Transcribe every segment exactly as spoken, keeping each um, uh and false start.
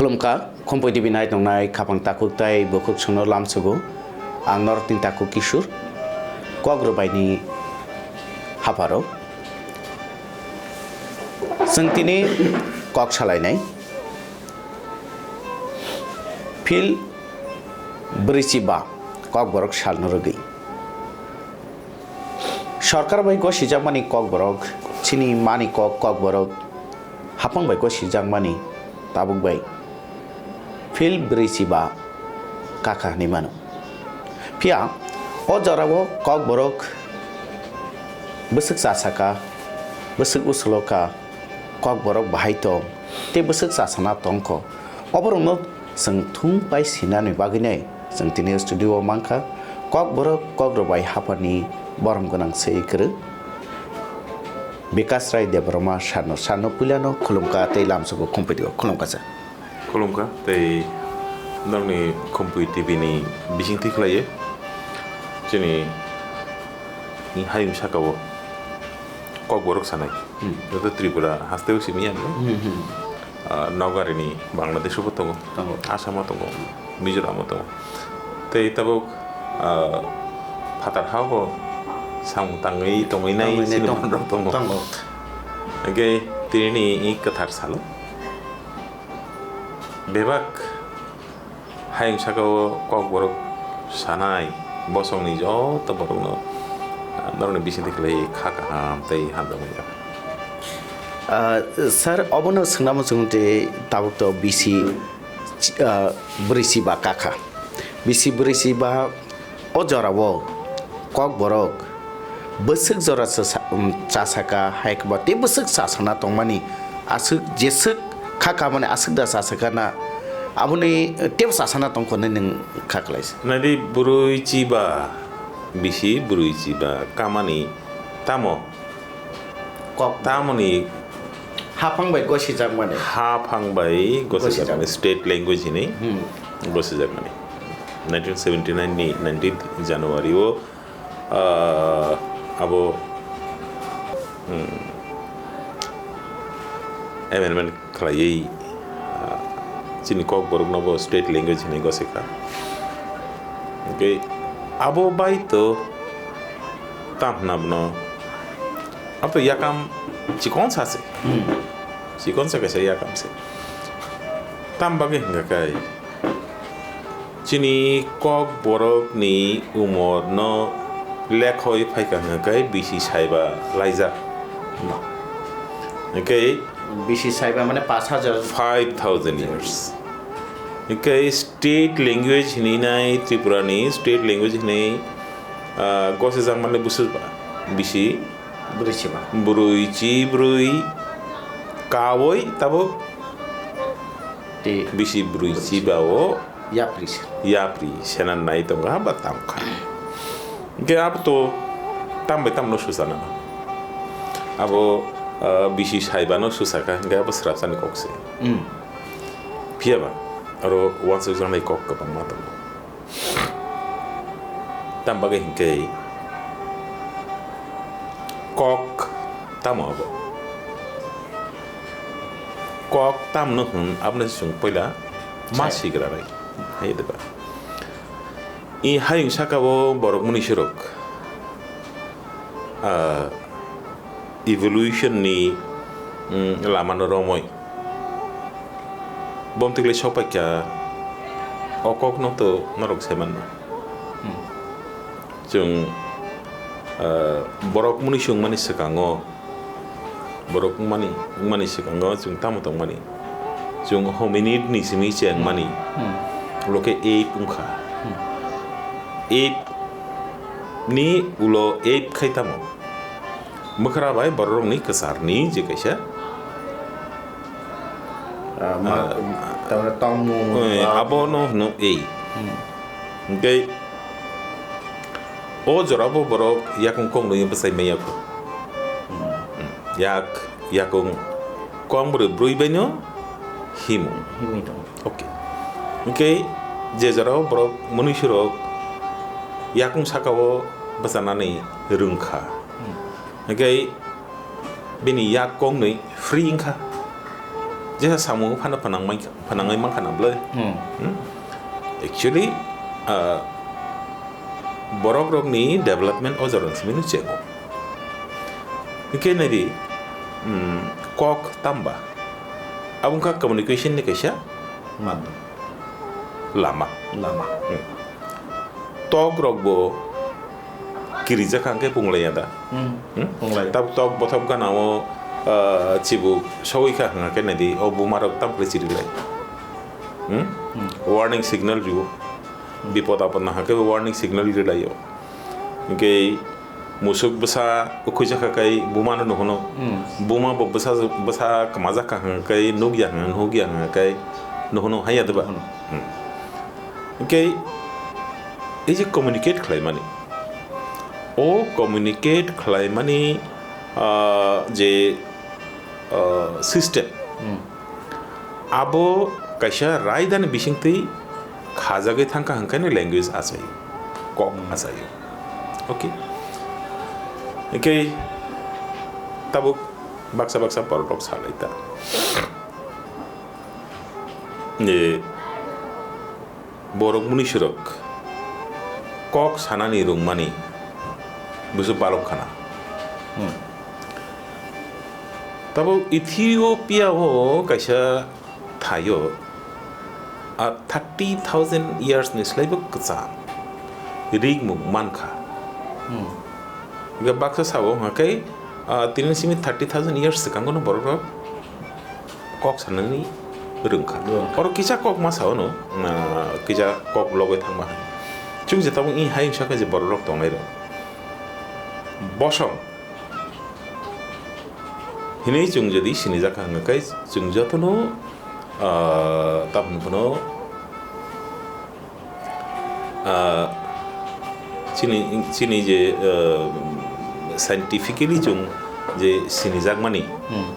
Khulumkha, Khumpui T V nai tongnai khapang takhuk tai bukhuk songno lamsugo. Ang norokni takhuk Kishur, Kok Rwbaini hapharo. Chwng tini kok salainai. Phil brwichi ba Kokborok salno rwgwi. Sorkar bai gosijakmani Kokborok, chini mani kok Kokborok, hapang bai gosijakmani tabuk bai Phil brwichi ba kakha hinwi mano. Phiya o jorao Kokborok bwswk chasaka, bwswk usuloka, Kokborok bahai tong tei bwswk chasana tongkho. Oborokno chwng thum pai sinani bagwinai chwng tini studio o mankha Kokborok Kok Rwbai haphani borom gwnang se kwrwi Bikash Rai Debbarma sarno, sarno puilano khulumkha tei lamsugo khumpuitio khulumkha sa. Khulumkha tei nokni Khumpui T V ni bisingtwi khlaiwi chini hayung sakao Kokborok sanai. Hmm. Joto Tripura hasteo simi ang. Hmm, hmm. Ah, Nokari ni Bangladesh bo tongo. Tongo. Assam o tongo. Mizoram o tongo. Tei tabuk, ah, phatar ha bo samung tangwi tongwi nai Tongwi nai sini tong-, rok tongo. Tongo. Hingke tini ni kwthar salo. Bebak hayung sakao Kokborok sanai bosongni joto borokno, ah, norokni bisingtwi khlai kha kaham tei hamjakmani jaga. Ah, sir, obono swngna muchung tei tabuk to bisi, ah, brwichi ba kakha. Bisi brwichi ba o jorao Kokborok bwswk jora chasa-, um, chasaka, hai khe ba tei bwswk chasana tongmani, aswk jeswk kha kamani aswk da chasaka na, aboni tebo chasana tongkho hinwi nwng kha kwlaisa. Naidi, brwichi ba bisi brwichi ba kamani tamo? Kok tamoni haphang bai gosijakmani. Haphang bai gosijakmani, Gosijakmani. State language hinwi Hmm. gosijakmani. Nineteen seventy nine ni nineteenth January o, ah, abo, hmm, amendment khlaiwi, ah, chini Kokborokno bo state language hinwi gosikha. Hwnkhe abo bai to tam hwnna bono, abo to yakam chikon sa se. Hmm. Chikon sa kaisa yakam se. Tam bagwi hwnkha khe, chini Kokborokni umorno lekhoi phaikha hwnkhe bisi saiba laijak. Hwnkhe bisi saiba mane pash hajar. Five thousand years. Hwnkhe state language hinwi nai Tripurani state language hinwi, ah, gosijak mane bwswk ba bisi Brwi chiba. Brwi chibrwi kawi tabuk Tei bisi brwi chiba o yapri se. Yapri sena nai tongo ha ba tangkha. Hingke abo to tam bai tam no susa nang. Abo, ah, bisi saiba no susa kha, hingke abo srapsa ni kok se. Hmm. Phiya ba, aro uansuk jaknai kok kwbangma tongo. Tam bagwi hinkhe kok tamo abo? Kok tamno hwn aboni chwng puila ma Sai. Sigra rai. Hai de ba. I hayung saka o borok mwnwi sirok, ah, evolution ni, mm, lama no romwi. Bom tikle sok paikha, o kok no to norok sai manna. Hmm. Chwng, ah, borok mwnwi chwng mani swkango, borok wngmani, wngmani swkango chwng tamo tongmani? Chwng hominid ni simi chengmani, Hmm. ulo khe ape wngkha. Hmm. Ape ni ulo ape khai tamo? Mwkhra bai bororokni kwcharni je kaisa, Ah, ma-, ah, tamni tongmung, eh, ah, abono hwno ei. Hmm. Hwnkhe o jorabo borok yakung koknwi bwsai manya kho. Hmm. Hmm. Yak, yakung kok bwrwi brwi baino himung. Himwi tong. Okay. Hwnkhe je jorao borok mwnwisirok yakung sakao bwchanani rwngkha. Hmm. Hwnkhe bini yak koknwi free wngkha. Jesa samung phano phanangmai-, phanangwi mankha na bwlai? Hmm. Hmm? Actually, ah, borok rokni development o jorang simi no chengo. Hingke naidi, hmm, kok tamba. Abo wngkha communication ni kaisa Madam. lama. Lama. Hmm. Tok rok bo kirijak hingke punglaiya da. Hmm. Hmm? Punglai. Tab tok bothop gana o, ah, chibuk sogwi kha hingke naidi o buma rok tam khe chirilai. Hmm? Hmm. Warning signal riwo. Hmm. Bipod apod na hingke warning signal rilaio. Hingke musuk bwsa ukhuijak kha kai buma no nuhunu. Hmm. Buma bo bwsa, bwsa kwmajak kha hingke nukya hingke nukya hingke nuhunu haiya diba? Nuhunu. Hmm. Hingke ei je communicate khlaimani, o communicate khlaimani, ah, je, ah, system, Hmm. abo kaisa raidani bisingtwi khajagwi thangkha hwnkhe no language achaio, kok Hmm. achaio. Okay? Hingke tabuk baksa baksa borok rok salai ta. Je borok munisirok kok sanani rwngmani busu balok khana. Hmm. Tabuk Ethiopia o kaisa thaio a thirty thousand years ni slaibo kwcham rigmung mankha. Hmm. Hingke baksa sabo hingke, ah, tini simi thirty thousand years swkango no borok rok kok sanani rwngkha. Rwngkha. Oro kisa kok ma sao no, ah, kisa kok logoi thangma hai. Chwng je tabuk i hai wngsa khe je borok rok tongnai rok. Bosong hinwi chwng jodi sinijak kha hwnga khe chwng jotono, ah, tabuk phano, ah, chini, chini je, ah, scientifically chwng je sinijakmani, Hmm.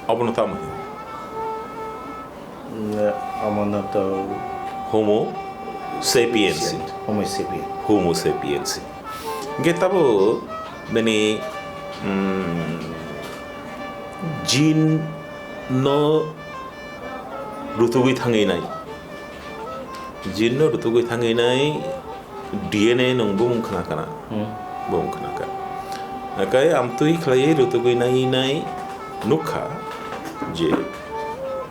obono tamo hino? Mm, omono to Homo sapiens. Homo sapiens. Homo sapiens. Hingke tabo bini, mm, gene no rutugwi thangwi nai. Gene no rutugwi thangwi nai D N A nung bumung khna kana. Hmm. Bumung khna ka. Akai amtwi khlaiwi rutugwi nai nai nukha je,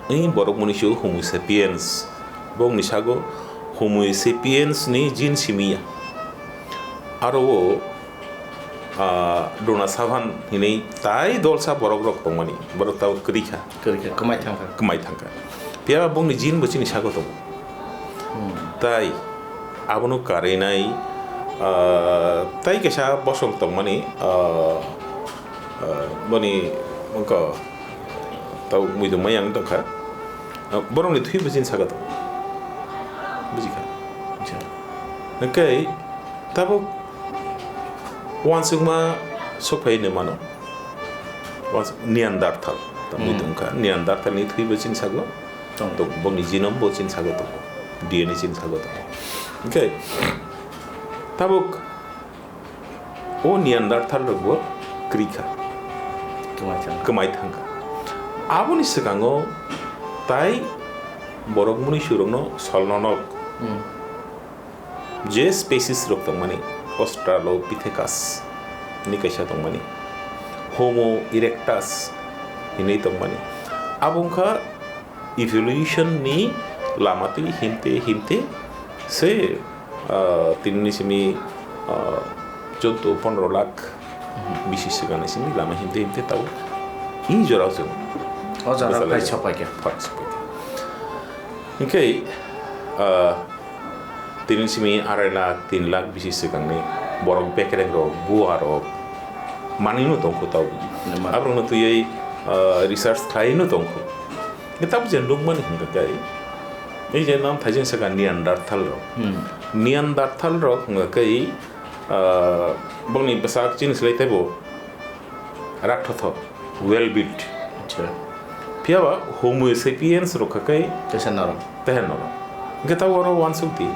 "Ei borok muni sio Homo sapiens." Bongni sago Homo sapiens ni gene simi ya. Aro o, ah, Dona Savan hinwi tai dolsa borok rok tongmani, borok tabo kwrwi kha. Kwrwi kha, kwmai thangkha. Kwmai thangkha. Phiya bongni gene bo chini sago tongo. Hmm. Tai abono karwi nai, ah, tai kaisa bosong tongmani, ah, ah, boni wngkha tau muidungma yang tongkha. Ah, borokni thwi bo chini sago tongo. Bujikha? Acha. Hwnkhe tabuk uansukma sokphai hinwi mano. Uansuk-, Neanderthal. Tamni Hmm. tongkha. Neanderthalni thwi bo chini sago Tongo. tongo. Bongni genome bo chini sago tongo. D N A chini sago tongo. Hwnkhe tabuk o Neanderthal rok bo kwrwi kha. Kwmai thangkha. Kwmai thangkha. Aboni swkango tai borok muni surokno solnonok Hmm. je species rok tongmani, Australopithecus ni kaisa tongmani, Homo erectus hinwi tongmani. Abo wngkha evolution ni lama twi himte himte se, ah, tini ni simi, ah, chuddo pondro lakh bisi swkang ni simi lama himte himte tabuk i jora o chwng O jora bwsa phai lai sokpaikha. phai sokpaikha. Hingkhe, ah, tini simi arai lakh, tin lakh bisi swkangni borok bekereng rok, buwa rok manwino tongkho tabuk. Nima. Aborokno twiwi, ah, research khlaino tongkho. Tabuk je nukmani hwnkha khe, ei je nam thaijing saka Neanderthal rok. Hmm. Neanderthal rok hwnkha khe, ah, bongni bwsak chini slai teibo rakthothok, well built. Acha. Phiya ba Homo sapiens rok kha khe Kaisa norok. teher norok. Hwnkhe tabuk oro uansuk di,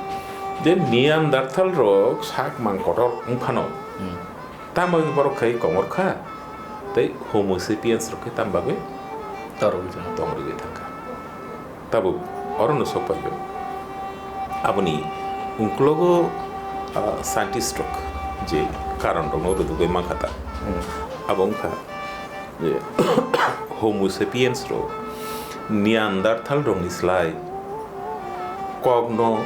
je Neanderthal rok sak mang kotor wng phano, Hmm. tamo bagwi borok khai komor kha, tei Homo sapiens rok khe tamo bagwi Torogwi thangkha. Torogwi thangkha. Tabuk orono sokphaikha. Aboni uklogo, ah, scientist rok je karon rokno rwdugwi mankha ta. Hmm. Abo wngkha je Homo sapiens rok Neanderthal rokni slai kokno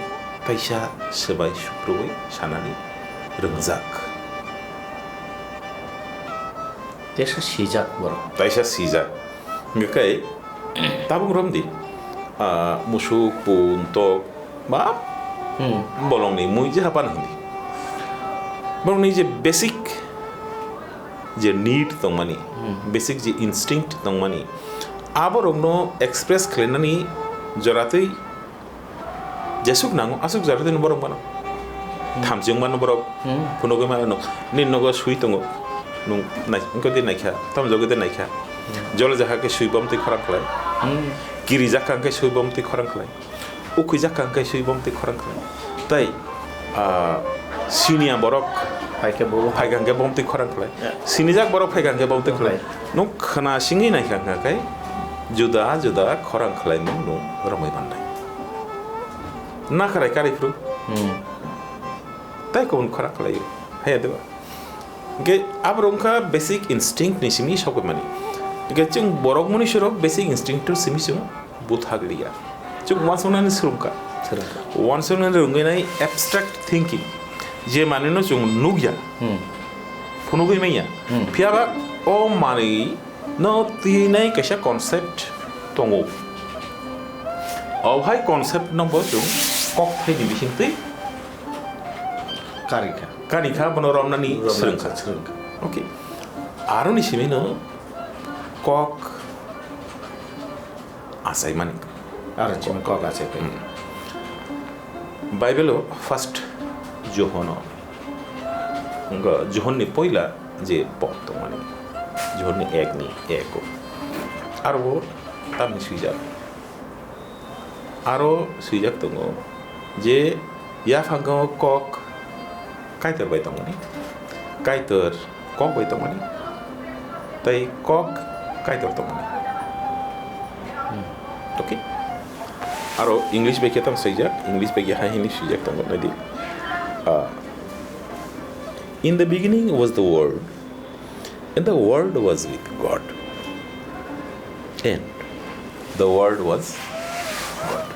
kaisa swbai sukrubwi sanani rwngjak. Teisa sijak borok. Taisa sijak. Hingke kai tabuk romdi, ah, musuk, pun, tok, ba Hmm. bolongni mui je hapan hindi. Borokni je basic je need tongmani, Hmm. basic je instinct tongmani, aborokno express khlainani joratwi jesuk nango, asuk joratwi borok mano. Hmm. Thamchi wng mano borok, Hmm. phunugwi mano no. Nini nogo sui tongo, nung nai-, wngkha de naikha, tamo jogo de naikha. Hmm. Jol jaha khe sui bomtwi khorang khlai. Hmm. Kiri jakha hwnkhe sui bomtwi khorang khlai. Ukhwi jakha hwnkhe sui bomtwi khorang khlai. Tai, ah, siniya borok Hai khe bo. phaikha hwnkhe bomtwi khorang khlai. Ya. Sinijak borok phaikha hwnkhe bomtwi khlai. Khlai. Nuk khna singwi naikha hwnkha khe juda juda khorang khlaimung nuk romwi mannai. Nakharai kari phuru. Hmm. Tai kubun khorang khlaio. Haya deba. Hingke aborok wngkha basic instinct ni simi sokphaimani. Hingke chwng borok monisorok basic instinct ni simi chwng bwthak liya. Chwng uansuknani swrwngkha. Swrwngkha. Uansuknani rwngwi nai abstract thinking. Je manwino chwng nukya. Hmm. Phunugwi manya. Hmm. Phiyaba o manwi no twi nai kaisa concept tongo. O hai concept no bo chwng kokthaini bisingtwi Karikha. Karikha, bono romnani Romnani swrwngkha. swrwngkha. Okay. Aroni simi no kok achaimani. Aro chini kok achai pai. Hmm. Bible o first Johon o. Wngkha Johon ni poila je pod tongmani. Johon ni ek ni ek o. Aro bo tamni swijak. Aro swijak tongo je yaphango kok Kaitor bai tongmani. Kaitor kok bai tongmani, tei kok Kaitor tongmani. Hmm. Okay? Aro English bai khe tamo swijak, English bai khe hai hwnwi swijak tongo, naidi. Ah, "In the beginning was the Word, and the Word was with God, and the Word was God."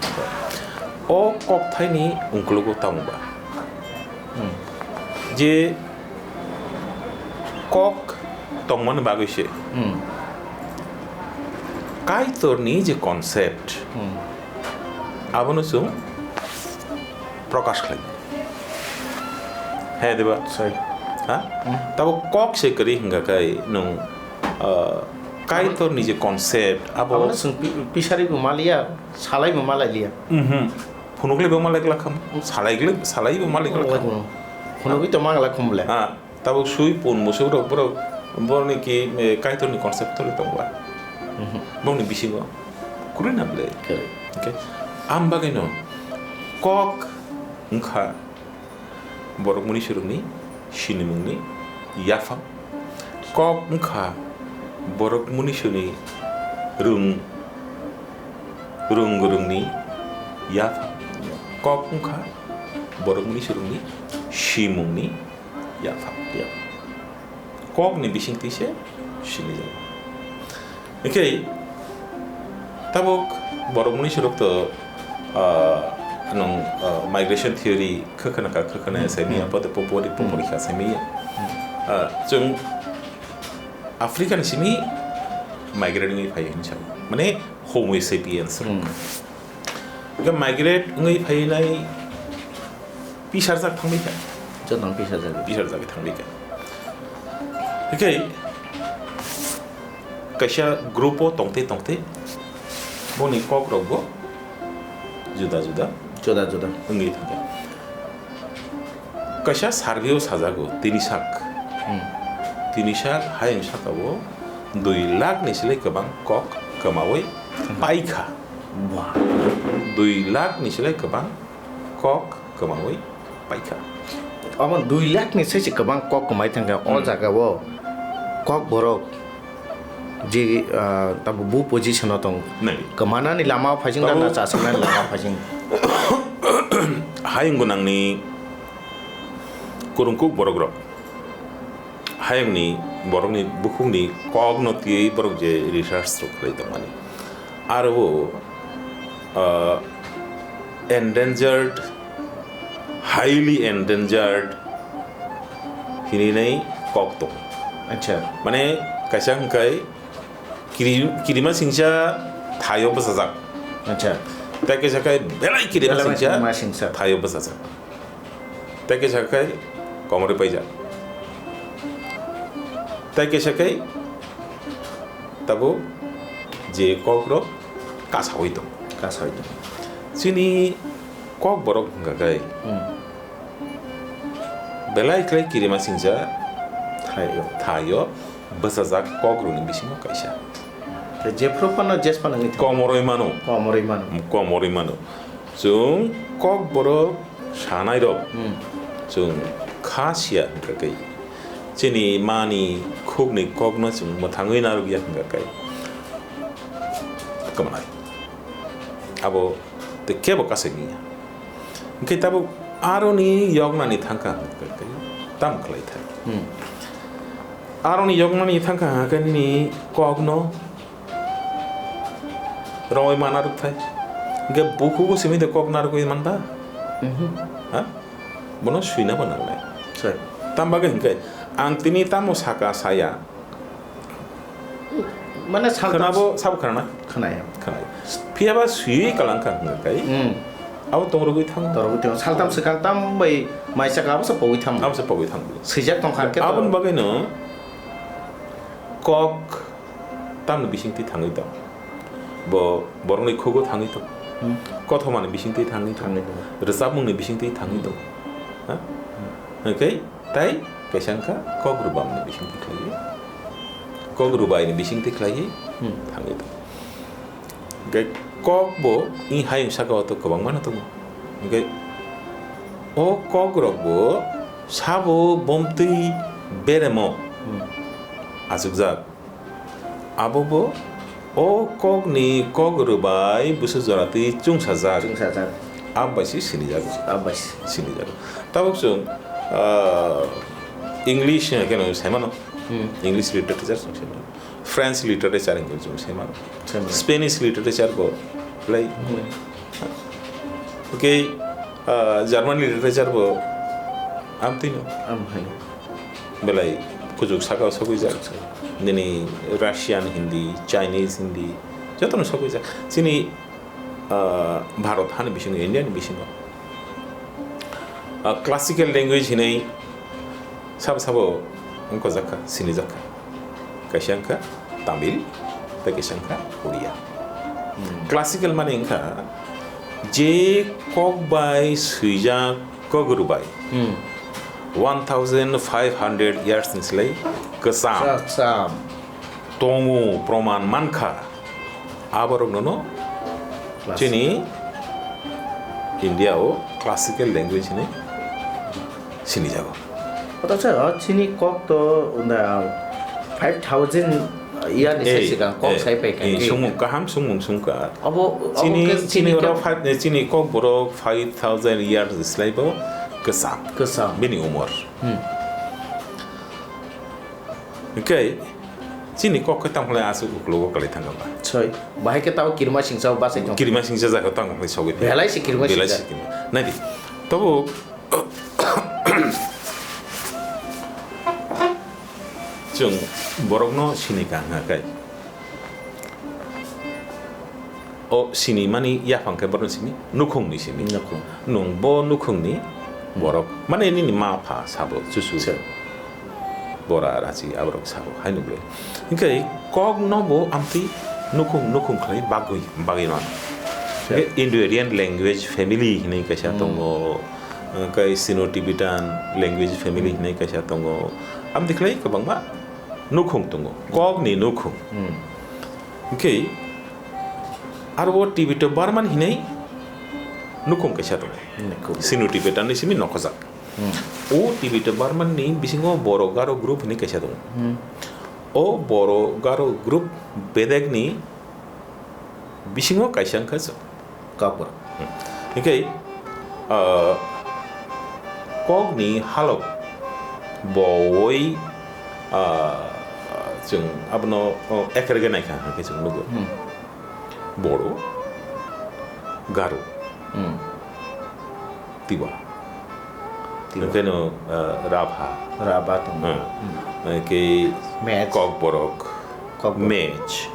O kokthaini ungkulugo tamo ba? Hmm. Je kok tongmani bagwi se Hmm. Kaitorni je concept, Hmm. abono chwng prokash khlai. He diba? Sai. Ha? Hmm. Tabo kok se kwrwi hwnkha khe nwng, ah, Kaitorni je concept, abo Abono chwng pi-, pisari bo maliya, salai bo malai liya. Mhm. Phunukle bo malai glak kham, salai gle, salai bo malai glak kham. Phunugwi to mangla khum le. Ah, tabuk sui pun musuk rok borok, borokni ki, eh, Kaitorni concept tongba. Mhm. Borokni bisingo kwrwi na ble. Correct. Okay. Am bagwino kok wngkha borok muni surungni sinimungni yaphang. Kok wngkha borok muni suni rung, rung rungni yaphang. Kok wngkha borok muni surungni simungni yaphang. Kok ni bising twi se sini jago. Hingke tabuk borok muni surok to, ah, nung, ah, migration theory khakhana ka khakhana Hmm, sai miya hmm. Pode popori Hmm. popori kha sai miya. Hmm. Ah, chwng Africa ni simi migrate wngwi phai hinwi sao. Mane Homo sapiens. Hmm. Hingke migrate wngwi phainai pisarjak thangwi kha. Jotono pisarjak. Pisarjak thangwi kha. Hingke kaisa group o tongte tongte boni kok rok bo juda juda Juda juda. Wngwi thangkha. Kaisa survey o sajago tini sak. Hmm. Tini sak hayung saka o dui lakh ni silai kwbang kok kwmawi Hmm. paikha. Ba. Dui lakh ni silai kwbang kok kwmawi paikha. Omo dui lakh ni sai se kwbang kok kwmai thangkha. O Hmm. jaga o kok borok Je, ah, tabuk bu position o tong. Nai. Kwmanani lama o phaijing da Tabuk na chasaknani lama o phaijing? Hayung gwnangni kwrwngkuk borok rok. Hayungni borokni bukhukni kokno twiwi borok je research rok khlai tongmani. Aro o, ah, endangered, highly endangered hinwi nai kok tongo. Acha. Mane kaisa hwnkhe kiri-, kirima singsa thaio bwsajak. Acha. Tei kaisa khe belai kirima Belai singsa kirima singsa. Thaio bwsajak. Tei kaisa khe komorwi paijak. Tei kaisa khe tabuk je kokrok kasaui tong. Kasaui tong. Chini kok borok hwnkha khe Hmm. belai khlai kirima singsa Thaio. Thaio bwsajak kokrokni bisingo kaisa. Tei jephru phano jes phano wngwi thango. Komorwi mano. Komorwi mano. Komorwi mano. Chwng kok borok sanai rok Hmm. chwng kha siya hwnkha khe chini mani khukni kokno chwng mwthangwi narwkya hwnkha khe kwmwnai. Abo tei kebo kasai wngya. Hwnkhe tabuk aroni yoknani thangkha hwnkha khe tamo khlai thai. Hmm. Aroni yoknani thangkha hwnkha khe nini kokno Roi mana rwk thai. Hingke bukhugo simi de kok narwgwi man ba? Mhm. Ha? Bono swina bo nangnai. Sir. Tam bagwi hingke ang tini tamo saka saya. Mane saltam Khwnabo sabo khwnana? Khwnaya. Khwnai. Phiyaba swiwi kalang kha hingke kai. Hmm. Abo tongrogwi thango. Torogwi thango. Saltam swkang tam bai mai saka abo se pogwi thango. Abo se pogwi thango. Swijak tong kha hingke Aboni to- bagwino kok tamni bisingtwi thangwi tong. Bo borokni khugo thangwi tong. Hmm. Kothomani bisingtwi thangwi tong. Thangwi tong. Rwchapmungni bisingtwi thangwi tong. Ha? Hwnkhe tai kaisa wngkha kok rwbamni bisingtwi khlaiwi. Kok rwbaini bisingtwi khlaiwi Hmm. thangwi tong. Hwnkhe kok bo i hayung saka o to kwbangma no tongo. Hwnkhe o kok rok bo sabo bomtwi beremo Hmm. achukjak. Abo bo o kokni kok rwbai bwswk jora twi chwngsajak. Chwngsajak. Abo bai se sinijago. Abo bai se. Sinijago. Tabuk chwng, ah, English hwnkhe no sai mano. Hmm. English literature chwng sai mano. French literature hwnkhe chwng sai mano. Sai mano. Spanish literature bo belai Hmm. Hwnkhe, ah, German literature bo amtwino. Am hai. Belai kuchuk saka o sogwi jak. Kuchuk saka. Nini Russian Hindi, Chinese Hindi, jotono sogwi jak. Chini, ah, Bharat hani bisingo, India ni bisingo, ah, classical language hinwi sabo sabo wngkojak kha, sinijak kha. Kaisa wngkha Tamil, tei kaisa wngkha Odia. Hmm. Classical mani wngkha je kok bai swijak kok rwbai. Hmm. One thousand five hundred years ni slai kwcham. Kwcham. Tongo, proman mankha. Aborok nono Classic. Chini India o classical language hinwi sinijago. Kotor sir, o chini kok to, uh, five thousand year ni sai Ei, sigang kok ei, sai pai ei, kha. Sumung kaham sumung sungka. Abo, abo Chini, khe chini chini oro khe five, eh, chini kok borok five thousand years slai bo kwcham. Kwcham. Bini umor. Hmm. Hwnkhe chini kok khe tamo khlai aswk uklogo kwlai thangkha ba? Soi. Bahai khe tamo kirima singsa o bachai tong. Kirima singsa jaga tamo khlai sogwi thangkha. Belai se kirima Belai singsa. se kirima. Naidi. Tobo chwng borokno sini kha hwnkha khe. O sinimani yaphang khe borokni simi, nukhungni simi. Nukhung. Nwng bo nukhungni borok, mane nini ma pha sabo, chuchu. Sir. Bora rachi aborok sabo, hai nukle. Hingke kok no bo amtwi nukhung, nukhung khlai bagwi, bagwi mano. Sir. Hingke Indo-Aryan language family hinwi kaisa Hmm. tongo, hingke Sino-Tibetan language family Hmm. hinwi kaisa tongo. Amtwi khlai kwbangma nukhung tongo, kok ni nukhung. Hmm. Hingke aro o Tibeto Burman hinwi nukhung kaisa tongo. Nukhung. Sino Tibetan ni simi nokhojak. Hmm. O Tibeto Burman ni bisingo Boro Garo group hinwi kaisa tongo. Hmm. O Boro Garo group bedekni bisingo kaisa wngkha chwng. Kokborok. Hinkhe, ah, kokni halok bowoi, ah, chwng abono, oh, ekerege naikha hinkhe chwng nugo. Hmm. Boro, Garo, Hmm. Tiwa. Tiwa. Hinkhe no, ah, Rabha. Rabha tongo. Hmm. Hmm. Hinkhe Mech. Kokborok. Kokborok. Mech.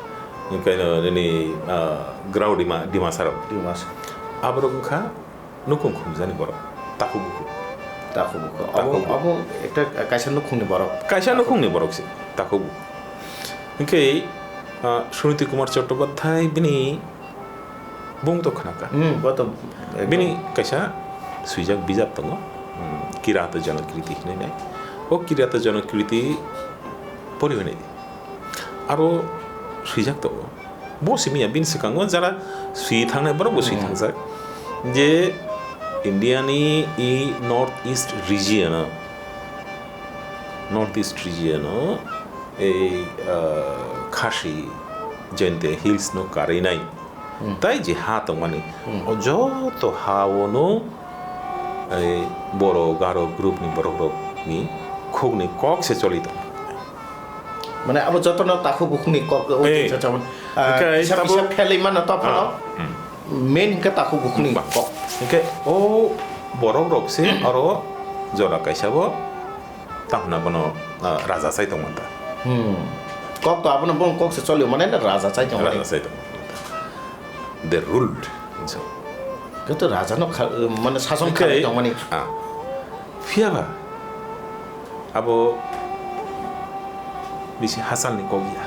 Hinkhe no nini, ah, Grao Dima, Dimasarok. Dimasa. Aborok wngkha nukhung khumjani borok. Takhuk bukhuk. Takhuk bukhuk. Takhuk Abo, bukhuk. Abo ekta kaisa nukhungni borok. Kaisa nukhungni borok se. Takhuk bukhuk. Hinkhe, ah, Suniti Kumar Chattopadhyay bini bung to khnaka. Hmm, bo to ekdom. Bini kaisa swijak bijap tongo. Hmm, Kirata Janakriti hinwi nai. O Kirata Janakriti pori hwnwi di. Aro swijak tongo. Bo simi ya bini swkango jara swi thangnai borok bo swi Hmm. thangjak. Je India ni i North East region o, North East region o ei, ah, Khasi Jaintia Hills no karwi nai. Hmm. Tai je ha tongmani, Hmm. o joto ha o no, ei, Boro, Garo group ni borok rok ni khuk ni kok se choli tong. Mane abo joto no takhuk bukhuk ni kok, o Eh. je chacham, ah, Hinkhe hisab, tabo hisab khelai mano to phano. Ah, hmm. Main hinkhe takhuk bukhuk ni Ba. kok. Hinkhe o borok rok se aro jora kaisa bo Tamo hwnba bono, ah, raja chai tongmani ta. Hmm. Kok to abono bono kok se cholio mane raja chai tongmani. Raja chai tongmani ta. They ruled. So. Khe to raja no kha-, mane sason Hinkhe, khalai tongmani. Ah. Phiya ba abo bisi hachal ni kok ya.